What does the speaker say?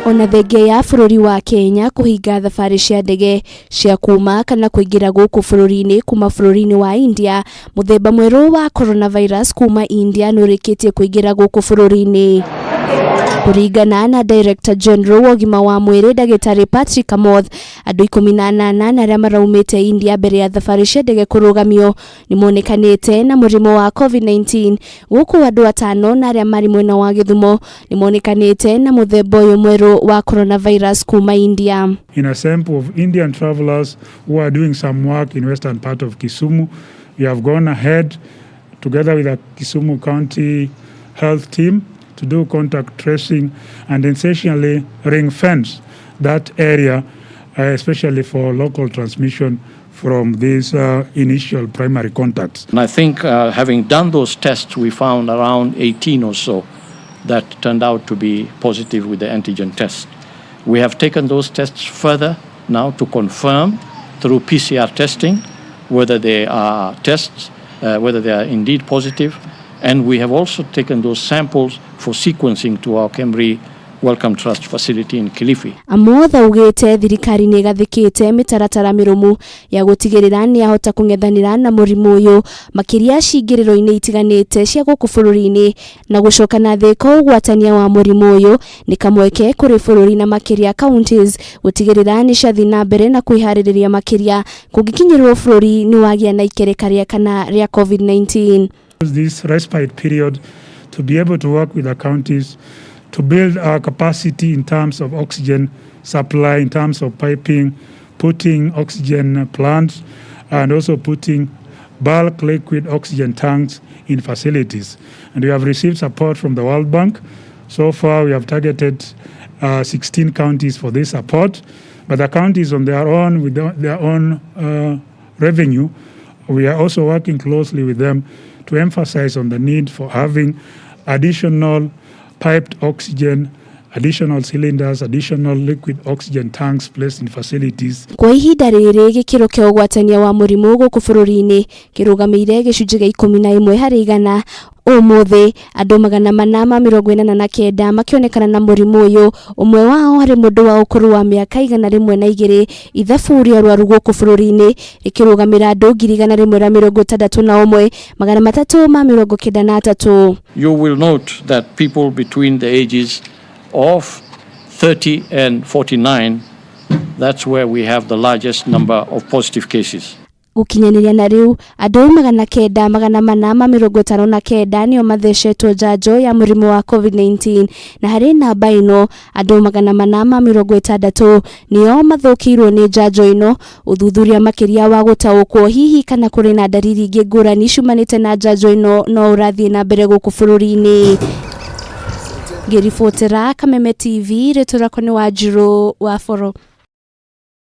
Ona thengia ya bũrũri wa Kenya kũhinga thabarĩ cia ndege cia kuma kana kũingĩra gũkũ bũrũri-inĩ kuma bũrũri-inĩ wa India, mũthemba mwerũ wa coronavirus kuma India nĩũrĩkĩtie kũingĩra gũkũ bũrũri-inĩ. Kũringana na Director General wa ũgima wa mwĩrĩ ndagĩtarĩ Patrick Amoth, andũ 18 na arĩa maraumĩte India mbere ya thabarĩ cia ndege kũrũgamio nĩmonekanĩte na mũrimũ wa COVID-19, gũkũ andũ atano na arĩa marĩ mwena wa Gĩthumo nĩmonekanĩte na mũthemba ũyũ mwerũ wa coronavirus kuma India. In a sample of Indian travelers who are doing some work in western part of Kisumu, we have gone ahead together with the Kisumu County Health Team to do contact tracing and essentially ring fence that area, especially for local transmission from these initial primary contacts. And I think having done those tests, we found around 18 or so that turned out to be positive with the antigen test. We have taken those tests further now to confirm through PCR testing whether they are tests, whether they are indeed positive. And we have also taken those samples for sequencing to our KEMRI Wellcome Trust facility in Kilifi. Amoth augĩte thirikari nĩ ĩgathĩkĩte mĩtaratara mĩrũmu ya gũtigĩrĩra nĩ yahota kũng'ethanĩra na mũrimũ ũyũ, makĩria cingĩrĩro-inĩ itiganĩte cia gũkũ bũrũri-inĩ, na gũcoka na thĩ kwa ũgwatania wa mũrimũ ũyũ nĩ kamweke kũrĩ bũrũri na makĩria counties gũtigĩrĩra nĩ ciathiĩ na mbere na kwĩharĩrĩria, makĩria kũngĩkinyĩrwo bũrũri nĩ wagĩa na ikereka rĩa kana rĩa COVID-19. This respite period to be able to work with the counties to build our capacity in terms of oxygen supply, in terms of piping, putting oxygen plants, and also putting bulk liquid oxygen tanks in facilities. And we have received support from the World Bank. So far, we have targeted 16 counties for this support, but the counties on their own, with their own revenue, we are also working closely with them to emphasize on the need for having additional piped oxygen, additional cylinders, additional liquid oxygen tanks placed in facilities. Kwa ihinda rĩrĩ, gĩkĩro kĩa ũgwatania wa mũrimũ gũkũ bũrũri-inĩ kĩrũgamĩire gĩcunjĩ gĩa 11%. Ũmũthĩ andũ 489 makĩonekana na mũrimũ ũyũ, ũmwe wao harĩ mũndũ wa ũkũrũ wa mĩaka 102. Ithabu rĩa arwaru gũkũ bũrũri-inĩ rĩkĩrũgamĩra andũ 161,393. You will note that people between the ages of 30 and 49, that's where we have the largest number of positive cases. Gũkinyanĩria na rĩu, andũ 9459 nĩo mathecetwo njanjo ya mũrimũ wa COVID-19, na harĩ namba ĩno andũ 460 nĩo mathũkĩirwo nĩ njanjo ĩno. Ũthuthuria makĩria wa gũtaũkwo hihi kana kũrĩ na ndariri ingĩ ngũrani ciumanĩte na njanjo ĩno no ũrathiĩ na mbere gũkũ bũrũri-inĩ. Ngĩribotera Kameme TV, rĩtwa rĩakwa nĩ Wanjirũ wa Boro.